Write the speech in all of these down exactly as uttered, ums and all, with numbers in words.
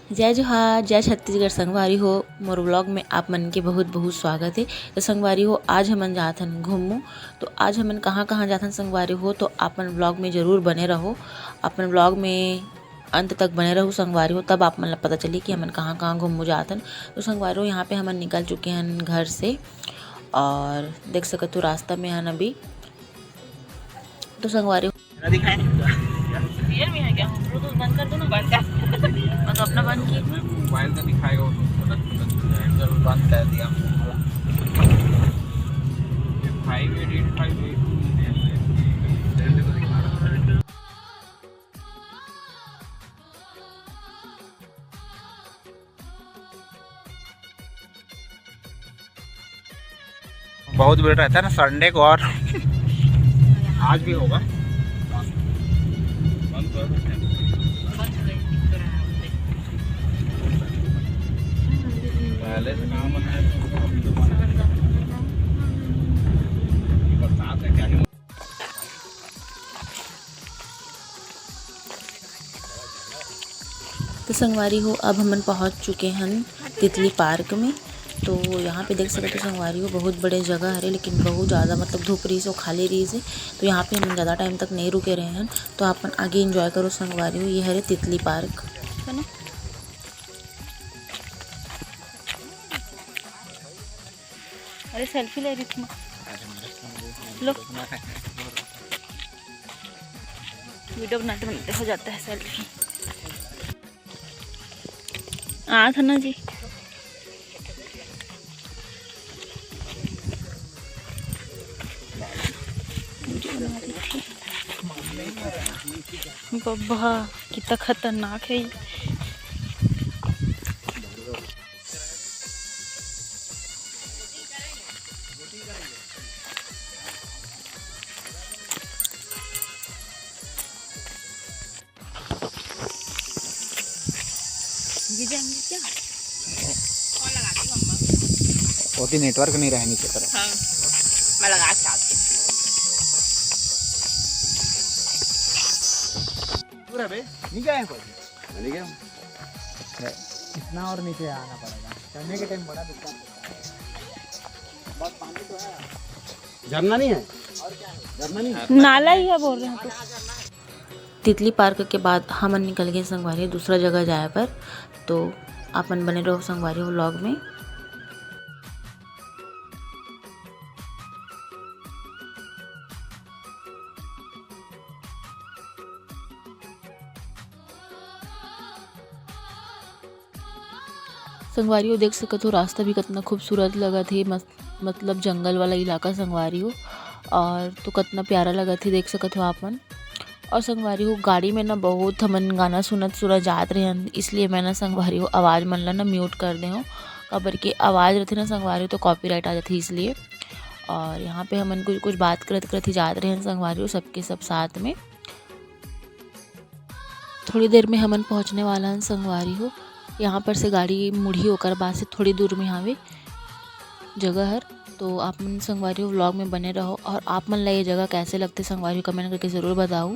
जय जोहार, जय छत्तीसगढ़ संगवारी हो, मोर vlog में आप मन के बहुत बहुत स्वागत है। तो संगवारी हो, आज हमन जात हन घूमू। तो आज हमन कहाँ कहाँ जात हन संगवारी हो, तो आप मन vlog में जरूर बने रहो। आप मन vlog में अंत तक बने रहो संगवारी हो, तब आप मन ला पता चली कि हमन कहाँ कहाँ घूमू जात हन। तो संगवारी हो, यहाँ पे हमन निकल चुके हन घर से और देख सकत हो रास्ता में हन अभी। तो संगवारी हो, मेरा दिखाई नहीं। रियल में है क्या? ब्लूटूथ बंद कर दो ना। बंद कर। मैं तो अपना बंद किया। मोबाइल का दिखाएगा वो तो। जब बंद कर दिया। Five eight eight five eight. बहुत भीड़ रहता है ना संडे को, और आज भी होगा। पहले से कहाँ बना है, अभी तो बना है। बरसात है क्या ही। तो संगवारी हो, अब हमन पहुंच चुके हन तितली पार्क में। तो यहाँ पे देख सकते हो संगवारी हो, बहुत बड़े जगह हरे, लेकिन बहुत ज़्यादा मतलब धूप रही से, खाली रही से, तो यहाँ पे हम ज़्यादा टाइम तक नहीं रुके रहे हैं। तो आप मन आगे एंजॉय करो संगवारी हो। ये हरे तितली पार्क, है ना? अरे सेल्फी ले रही थी मैं। लो, वीडियो बनाते बनाते हो जाता है सेल्फी। आ था ना जी। बब्बा कितना खतरनाक है ये। गिर जाएंगे क्या? फोन लगाती हूँ अम्मा। ओती नेटवर्क नहीं रहे नीचे तरफ। हाँ, मैं लगा के आती हूँ। पूरा बे, नहीं गए हैं कोई? नहीं गए हम। अच्छा, इतना और नीचे आना पड़ेगा। चढ़ने के टाइम बड़ा दिक्कत होता है। बस पानी तो है। झरना नहीं है? झरना नहीं है? नाला ही है बोल रहे हैं तो। तितली पार्क के बाद हमन निकल गए संगवारी दूसरा जगह जाए बर। तो आप मन बने रहो संगवारी vlog में। संगवारी हो, देख सकत हो, रास्ता भी कितना खूबसूरत लगत हे, मस-, मतलब जंगल वाला इलाका संगवारी हो। और तो कितना प्यारा लगत हे, देख सकत हो आप मन। और संगवारी हो, गाड़ी में ना बहुत हमन गाना सुनत सुनत जात रहे हन, इसलिए मैं ना संगवारी हो आवाज़ मन ला ना mute कर दे हूँ, काबर के आवाज़ रहते ना संगवारी हो तो copyright आ जाते, इसलिए। और यहाँ पे हमन कुछ कुछ बात करत करत ही जात रहे हन संगवारी हो, सबके सब साथ में। थोड़ी देर में हमन पहुँचने वाला हन संगवारी हो। यहाँ पर से गाड़ी मुड़ही, ओकर बाद से थोड़ी दूर में हावे जगह हर। तो आप मन संगवारी हो vlog में बने रहो, और आप मन ला ये जगह कैसे लगते संगवारी हो, comment करके ज़रूर बताओ।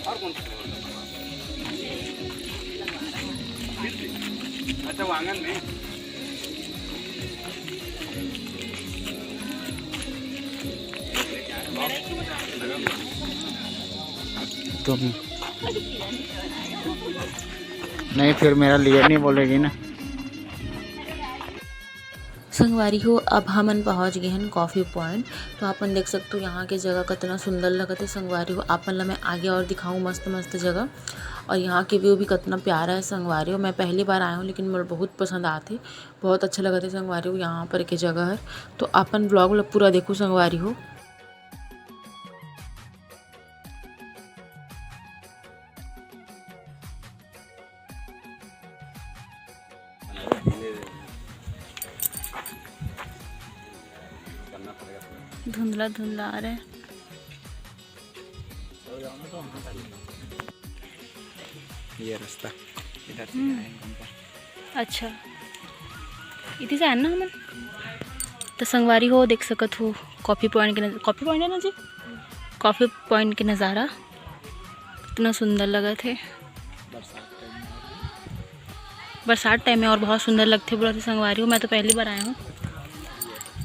और कौन सा? अच्छा, वांगन में। तुम नहीं, फिर मेरा लिए नहीं बोलेगी ना। संगवारी हो, अब हमन पहुंच गए हन coffee point। तो आप मन देख सकते हो यहाँ के जगह कितना सुंदर लगत है। संगवारी हो, आप मन ला मैं आगे और दिखाऊँ मस्त मस्त जगह, और यहाँ के view भी कितना प्यारा है संगवारी हो। मैं पहली बार आया हूँ, लेकिन मोला बहुत पसंद आते, बहुत अच्छा लगत है संगवारी हो यहाँ पर के जगह हर। तो अपन vlog ला पूरा देखो संगवारी हो। धुंधला धुंधला आ रहा है। ये रास्ता इधर से हम्म। आए हैं घूम के। अच्छा, इधर से आए ना हमन। तो संगवारी हो, देख सकत हो, कॉफी पॉइंट के नज-, कॉफी पॉइंट है ना जी, कॉफी पॉइंट के नज़ारा कितना सुंदर लगत हे। बरसात टाइम में और बहुत सुंदर लगथे बोलथे संगवारी हो। मैं तो पहली बार आया हूँ।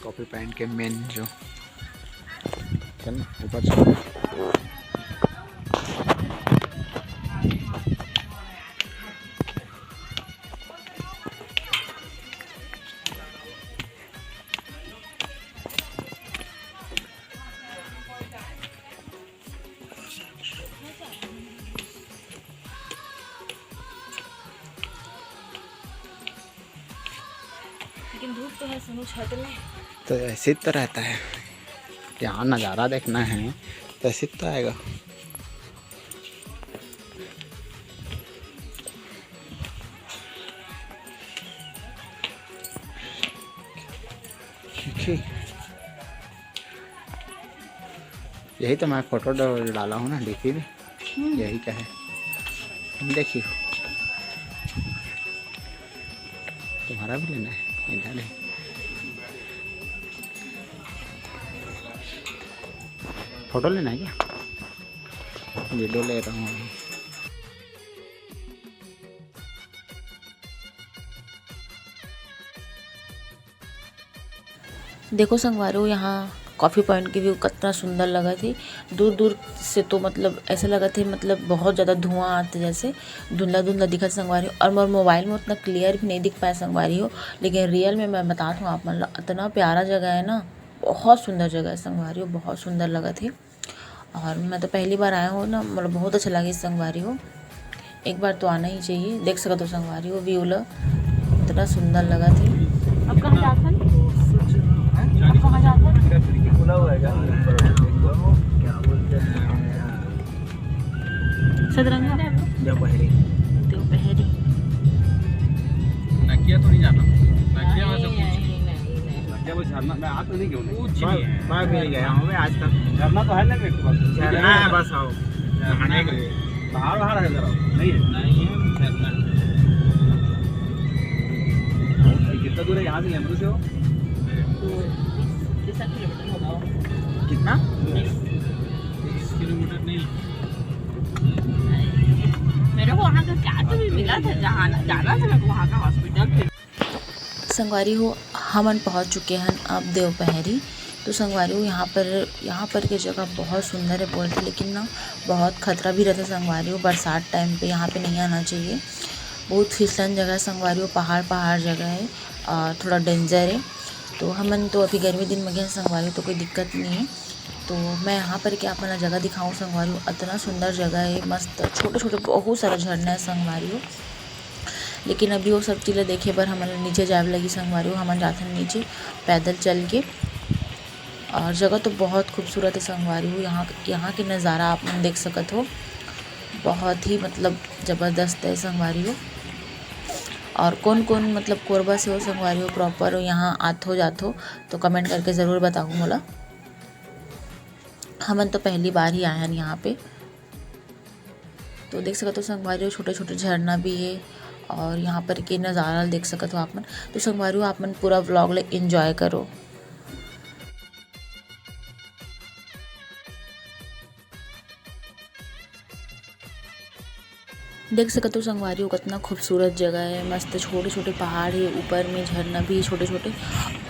कॉफी पॉइंट के मेन जो, चल ना, ऊपर चल। लेकिन धूप तो है सोनू छत में। तो ऐसे ही तो रहता है, यहाँ नज़ारा देखना है तो ऐसे ही तो आएगा। ठीक है। यही तो मैं फोटो डा-, डाला हूँ ना डीपी में, हम्म। यही का है, देखियो, तुम्हारा भी लेना है, इधर है। फोटो लेना है क्या? वीडियो ले रहा हूँ अभी। देखो संगवारी हो, यहाँ कॉफी पॉइंट के व्यू कितना सुंदर लगत हे। दूर दूर से तो मतलब ऐसा लगत हे, मतलब बहुत ज़्यादा धुआं आत हे, जैसे धुंधला धुंधला दिखत संगवारी हो। और मोर मोबाइल में उतना क्लियर भी नहीं दिख पाए संगवारी हो, लेकिन रियल में मैं बतात हूँ आप मन ला, इतना प्यारा जगह है ना, बहुत सुंदर जगह है संगवारी हो, बहुत सुंदर लगत हे। और मैं तो पहली बार आया हूँ ना, मतलब बहुत अच्छा लगे संगवारी हो। एक बार तो आना ही चाहिए। देख सकत हो संगवारी हो व्यू ला, इतना सुंदर लगत हे। अब कहाँ जात हन? अब कहाँ जात हन? खुला हुआ है क्या? क्या बोलते हैं? सदरंगा? देवपहरी। देवपहरी। नकिया तो नहीं जाना। नकिया में सब कुछ। नहीं, नहीं, नहीं। नकिया वो झरना, मैं आज तो नहीं गया हूँ। कुछ मैं, नहीं है। मैं भी नहीं गया हूँ मैं आज तक। झरना तो है ना मेरे को बस। झरना है बस, आओ। झरना नहाने के लिए। पहाड़ वहाड़ है जरा। नहीं है? नहीं है, झरना। कितना दूर है यहाँ से, लेमरू से हो? तो बीस, बीस किलोमीटर होगा। कितना? बीस। बीस किलोमीटर नहीं। मेरे को वहाँ का क्या तो भी मिला था, जहाँ जाना था मेरे को वहाँ का हॉस्पिटल। फिर संगवारी हो, हमन पहुँच चुके हन अब देवपहरी। तो संगवारी हो, यहाँ पर, यहाँ पर के जगह बहुत सुंदर है बोलथे, लेकिन ना बहुत खतरा भी रहता संगवारी हो। बरसात टाइम पे यहाँ पे नहीं आना चाहिए, बहुत फिसलन जगह है संगवारी हो, पहाड़ पहाड़ जगह है और थोड़ा डेंजर है। तो हमन तो अभी गर्मी दिन में गए संगवारी हो, तो कोई दिक्कत नहीं है। तो मैं यहाँ पर के आप मन ला जगह दिखाऊँ संगवारी हो, इतना सुंदर जगह है, मस्त छोटे छोटे बहुत सारा झरना है संगवारी हो। लेकिन अभी वो सब चीज़ ला देखे बर हमन ला नीचे जाए बर लगही संगवारी हो, हमन जाथन नीचे पैदल चल के। और जगह तो बहुत खूबसूरत है संगवारी हो, यहाँ, यहाँ के नज़ारा आप मन देख सकत हो, बहुत ही मतलब ज़बरदस्त है संगवारी हो। और कौन कौन मतलब कोरबा से हो संगवारी हो, प्रॉपर यहाँ आथो जाथो तो कमेंट करके ज़रूर बताओ मोला। हमन तो पहली बार ही आए हन यहाँ पे। तो देख सकत हो संगवारी हो, छोटे छोटे झरना भी है और यहाँ पर के नज़ारा देख सकत हो आप मन। तो संगवारी हो, आप मन पूरा व्लॉग ले एंजॉय करो। देख सकत हो संगवारी हो, कितना खूबसूरत जगह है, मस्त छोटे छोटे पहाड़ है, ऊपर में झरना भी है छोटे छोटे।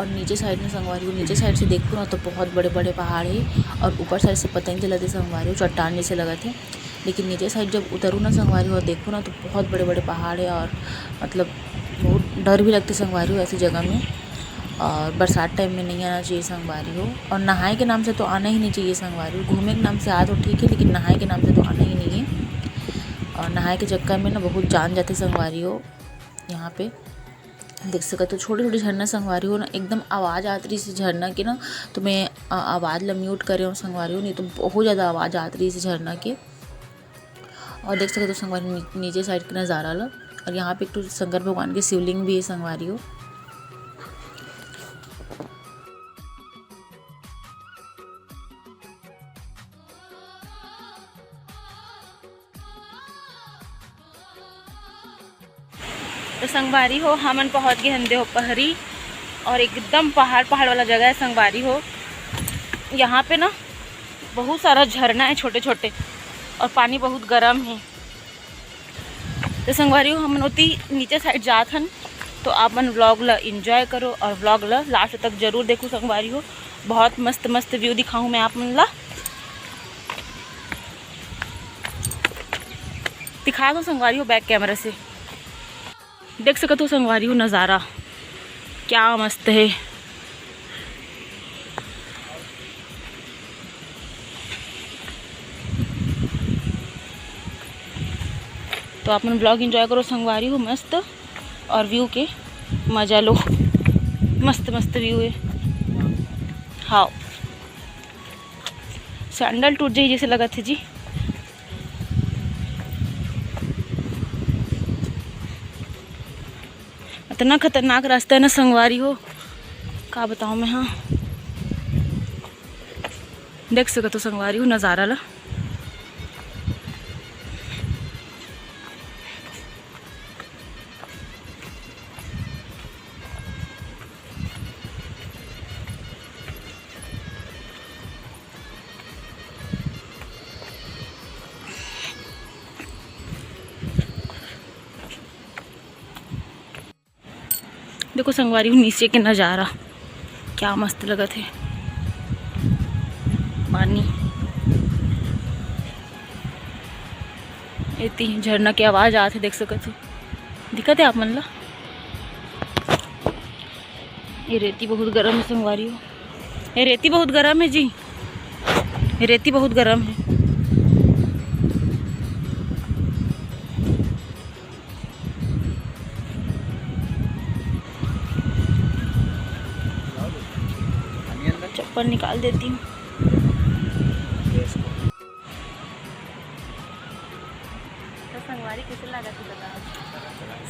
और नीचे साइड में संगवारी हो, नीचे साइड से देखो ना तो बहुत बड़े बड़े पहाड़ है और ऊपर साइड से पता नहीं चलत है संगवारी हो, चट्टान जैसे लगत है। लेकिन नीचे साइड जब उतरू ना संगवारी हो, देखो ना तो बहुत बड़े बड़े पहाड़ है और मतलब बहुत डर भी लगते संगवारी हो ऐसी जगह में। और बरसात टाइम में नहीं आना चाहिए संगवारी हो। और नहाए के नाम से तो आना ही नहीं चाहिए संगवारी हो। घूमे के नाम से आ तो ठीक है, लेकिन नहाए के नाम से तो आना ही नहीं है। और नहाए के चक्कर में ना बहुत जान जाते संगवारी हो। यहाँ पे देख सकत हो छोटे छोटे झरना संगवारी हो ना, एकदम आवाज़ आत रही झरना के ना, तो मैं आ, आवाज़ ला म्यूट करे हूँ संगवारी हो, नहीं तो बहुत ज़्यादा आवाज़ आत रही झरना के। और देख सकत हो संगवारी हो नी-, नीचे साइड के नज़ारा ला। और यहाँ पे एक ठो शंकर भगवान के शिवलिंग भी है संगवारी हो। तो संगवारी हो, हमन पहुँच गए हन देवपहरी, और एकदम पहाड़, पहाड़ वाला जगह है संगवारी हो। यहाँ पे ना बहुत सारा झरना है छोटे छोटे, और पानी बहुत गर्म है। तो संगवारी हो, हमन ओती नीचे साइड जात हन, तो आप मन व्लॉग ला एंजॉय करो और व्लॉग ला लास्ट तक जरूर देखो संगवारी हो। बहुत मस्त मस्त व्यू दिखाऊँ मैं आप मन ला, दिखा दो संगवारी हो बैक कैमरा से। देख सकत हो संगवारी हो नज़ारा क्या मस्त है। तो आप मन व्लॉग एंजॉय करो संगवारी हो मस्त, और व्यू के मज़ा लो। मस्त मस्त व्यू है। हाँ, सैंडल टूट जाही जैसे लगत है जी। इतना खतरनाक रास्ता है ना संगवारी हो, का बताऊँ मैं। हाँ, देख सकत हो संगवारी हो नज़ारा ला। देखो संगवारी हो नीचे के नज़ारा क्या मस्त लगत है। पानी एती झरना के आवाज़ आत है, देख सकत हो, दिखत है आप मन ला। ये रेती बहुत गरम है संगवारी हो, ये रेती बहुत गरम है जी, ये रेती बहुत गरम है। चप्पल निकाल देती हूँ। तो संगवारी कैसे लगा थी बताओ?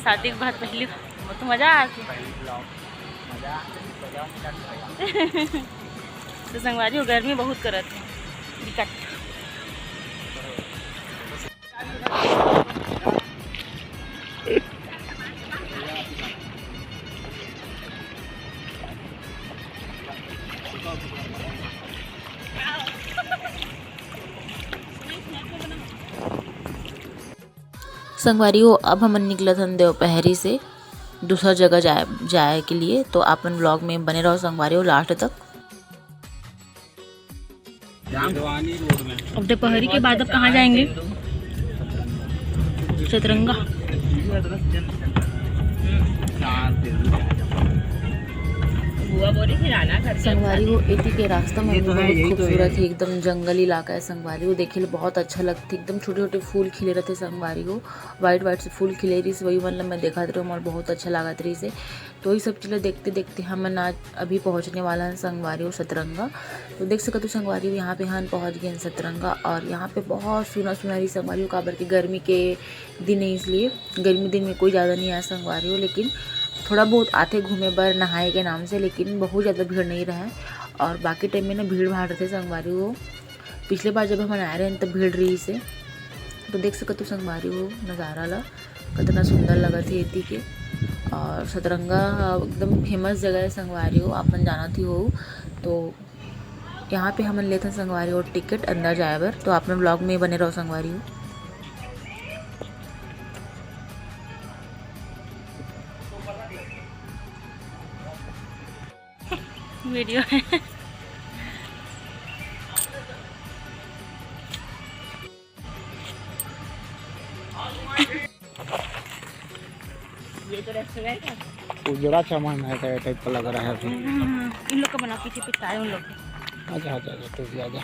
शादी के बाद पहली, वो तो मज़ा आ गई। तो संगवारी हो गर्मी बहुत करत है, बिकट। संगवारी हो, अब हमन निकलत हन देवपहरी से दूसरा जगह जाए, जाए के लिए। तो आप मन व्लॉग में बने रहो संगवारी हो लास्ट तक। अब देवपहरी के बाद अब कहाँ जाएंगे? सतरंगा। संगवारी हो, एती के रास्ता में भी बहुत खूबसूरत है, एकदम जंगल इलाका है संगवारी हो। देखे ले बहुत अच्छा लगथे, एकदम छोटे छोटे फूल खिले रहते संगवारी हो, वाइट वाइट से फूल खिले रहिस, वही मन ला मैं देखत रहूँ और बहुत अच्छा लागत रहिस हे। तो ये सब चीज़ ला देखते देखते हमन आज अभी पहुँचने वाला है संगवारी हो सतरंगा। तो देख सकत हो संगवारी हो, यहाँ पे हम पहुँच गए हैं सतरंगा, और यहाँ पे बहुत सुना सुना रही संगवारी हो, काबर के गर्मी के दिन है, इसलिए गर्मी दिन में कोई ज़्यादा नहीं आया संगवारी हो, लेकिन थोड़ा बहुत आथे घूमे बर नहाए के नाम से, लेकिन बहुत ज़्यादा भीड़ नहीं रहे। और बाकी टाइम में ना भीड़ भाड़ रहते संगवारी हो। पिछले बार जब हमन आए रहे तब भीड़ रहिस हे। तो देख सकत हो संगवारी हो नज़ारा ला, कितना सुंदर लगत हे एती के। और सतरंगा एकदम फेमस जगह है संगवारी हो, आप मन जानत ही हो। तो यहाँ पे हमन लेथन संगवारी हो टिकट अंदर जाए बर, तो आप मन व्लॉग में बने रहो संगवारी हो। वीडियो है। ये तो रेस्टोरेंट है। उजड़ा सामान है, टाइप का लग रहा है अभी। हम्म, इन लोग का बना पीछे पिटता है उन लोग को। अच्छा, अच्छा, अच्छा, तो भी आ जा।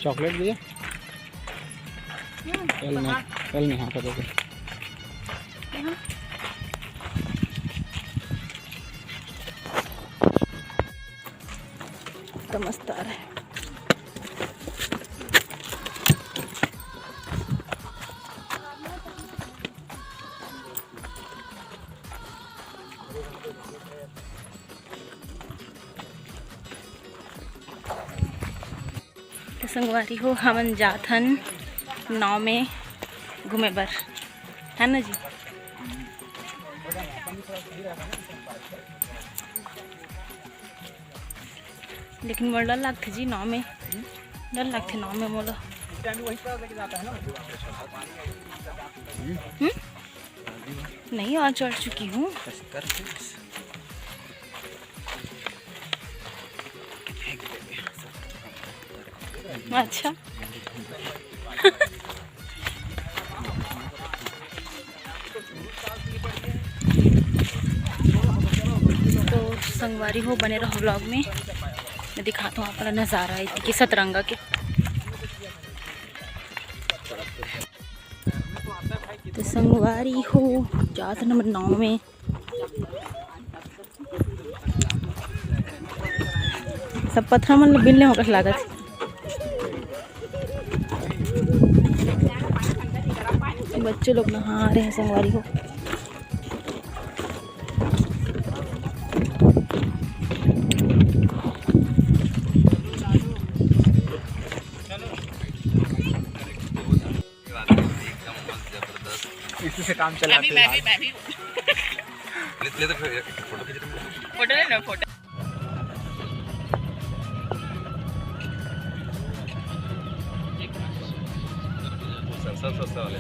चॉकलेट भैया। हम्म, एल नहीं, एल नहीं, हाँ, कर दो। तो मस्त आ रहा है। संगवारी हो, हमन जात हन नाव में घूमे बर, है ना जी? लेकिन मोला डर लगथे जी नाव में, डर लगथे नाव में मोला। हम्म? नहीं, आज चढ़ चुकी हूँ। अच्छा। तो संगवारी हो, बने रहो vlog में, मैं दिखाता हूँ अपना नज़ारा इधर के सतरंगा के। तो संगवारी हो, जात नंबर नौ में सब पथरा मन ल बिन ले होकर लागत। बच्चे लोग नहा रहे हैं संगवारी हो। इसी से काम चलाते हैं। मैं भी, मैं भी। ले, ले तो फिर एक फोटो खींच। फोटो लेना, फोटो। सस्ता, सस्ता वाले।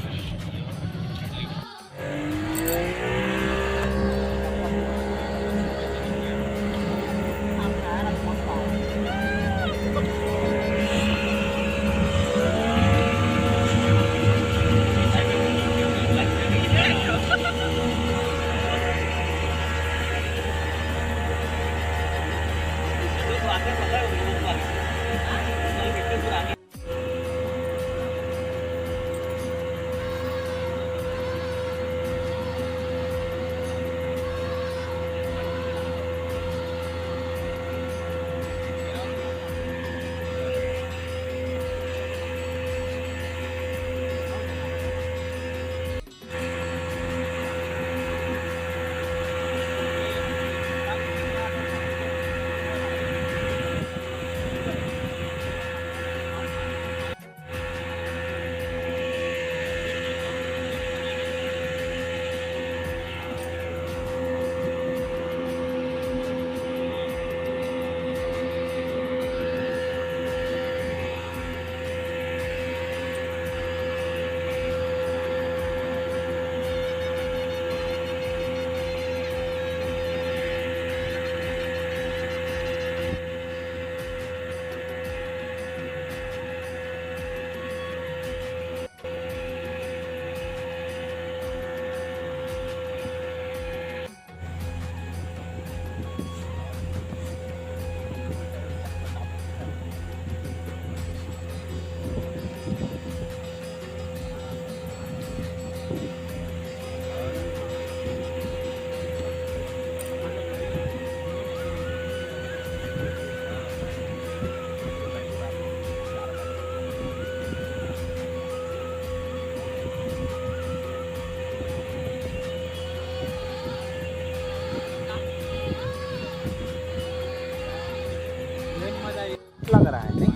लग रहा है, नहीं?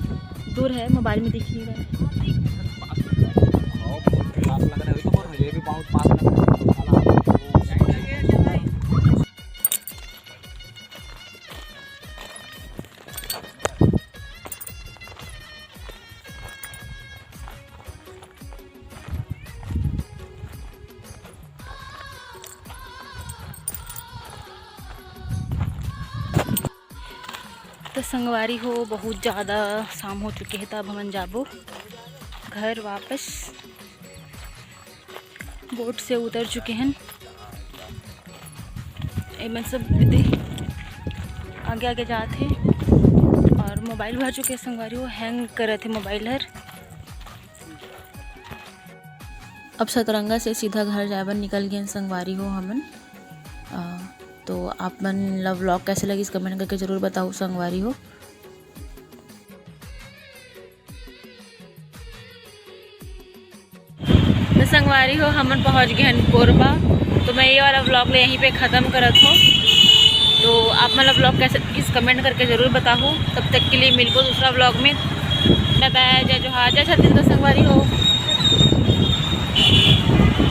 दूर है, मोबाइल में दिख नहीं रहा है। हाँ, पास लग रहा है, वही तो बोल रहा हूँ, ये भी बहुत पास लग रहा है। तो संगवारी हो, बहुत ज़्यादा शाम हो चुके हे, त अब हमन जाबो घर वापस। बोट से उतर चुके हन। एमन सब दे आगे आगे जात हे और मोबाइल भर चुके हे संगवारी हो, हैंग करत हे मोबाइल हर। अब सतरंगा से सीधा घर जाए बर निकल गेन संगवारी हो हमन। अ, तो आप मन ला vlog कैसे लगिस, comment करके जरूर बताओ संगवारी हो। तो संगवारी हो, हमन पहुंच गए हैं कोरबा। तो मैं ये वाला vlog ले यहीं पे ख़त्म करत हूँ। तो आप मन ला vlog कैसे लगिस, comment करके जरूर बताओ। तब तक के लिए मिलबो दूसरा vlog में। बाय बाय, जय जोहार, जय छत्तीसगढ़ संगवारी हो।